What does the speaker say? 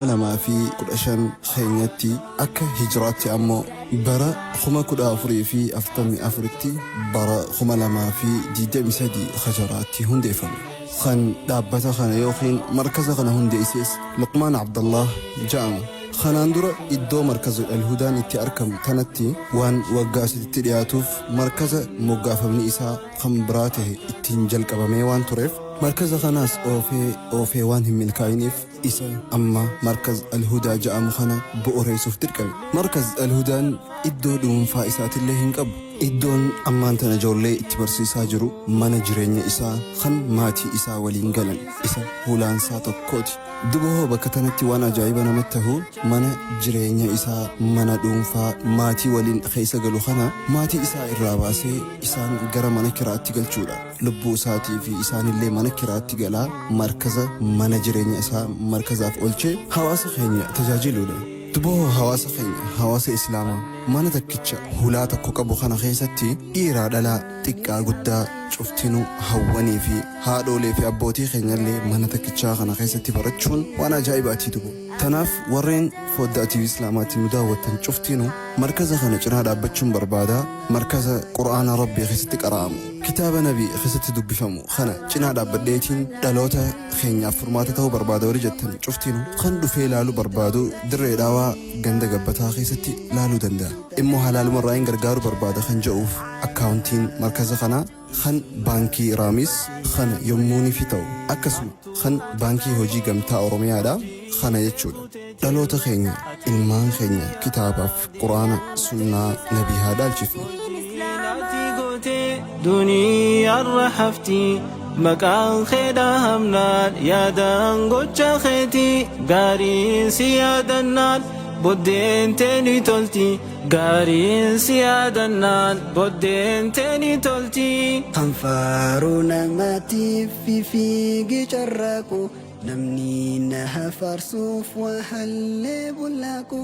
2015 keenyatti, akka hijraatti ammoo bara 1444tti, bara 2023 hajaraatti hundeeffame. Kan dhaabbata kana yookiin markaza kana hundeesses Luqmaan Abdallah ja'ama. Kanaan dura iddoo markazu Alhudaan itti argamu tanatti waan waggaa saditti dhiyaatuuf markaza moggaafamni isaa kan biraa tahe ittiin jalqabamee waan tureef, markaza kanaas oofee oofee waan hin milkaa'iniif isa amma Markaz Alhudaa ja'amu kana bu'ureessuuf dirqame. Markaz Alhudaan iddoo dhuunfaa isaatillee hin qabu. Iddoon ammaan tana ijoollee itti barsiisaa jiru mana jireenya isaa kan maatii isaa waliin galan isa hulaansaa tokkooti. Duba hoo bakka tanatti waan ajaa'iba namatti tahu, mana jireenya isaa, mana dhuunfaa maatii waliin keessa galu kana maatii isaa irraa baasee isaan gara mana kiraatti galchuudha. Lubbuu isaatii fi isaanillee mana kiraatti galaa markaza mana jireenya isaa markazaaf oolchee hawaasa keenya tajaajiluudha. Duba hoo hawaasa keenya, hawaasa Islaamaa, mana takkicha hulaa tokko qabu kana keessatti dhiiraa dhalaa, xiqqaa guddaa, cuftinuu hawwanii fi haadhoolee fi abbootii keenyallee mana takkichaa kana keessatti barachuun waan ajaa'ibaatii dubo. Tanaaf warreen foddaa TV Islaamaatiin nu daawwattan cuftinuu markaza kana cinaa dhaabbachuun barbaada. Markaza Qur'aana Rabbii keessatti qara'amu, kitaaba Nabii keessatti dubbifamu kana cinaa dhaabbadheetiin dhaloota keenyaaf furmaata ta'uu barbaada warri jettan cuftinuu, kan dhufee laaluu barbaadu Dirree Dhawaa ganda Gabbataa keessatti laaluu danda'a. Immoo halaaluma irraa hin gargaaruu barbaada kan jedhuuf, akkaawuntiin markaza kanaa kan baankii Raamis kana yommuu ni fi ta'u, akkasuma kan Baankii Hojii Gamtaa Oromiyaadha kana jechuudha. Dhaloota keenya, ilmaan keenya kitaabaaf Quraana, sunnaa Nabii haa dhaalchifnu. Duniyaarra hafti maqaan kee dhahamnaan, yaadaan gocha keeti gaariin si yaadannaan boddeen teeni tolti, gaariin si yaadannaan boddeen teeni tolti. Kan faaruu namaatiif fiigi carraaqu, namni na faarsuuf waa hallee bullaaqu.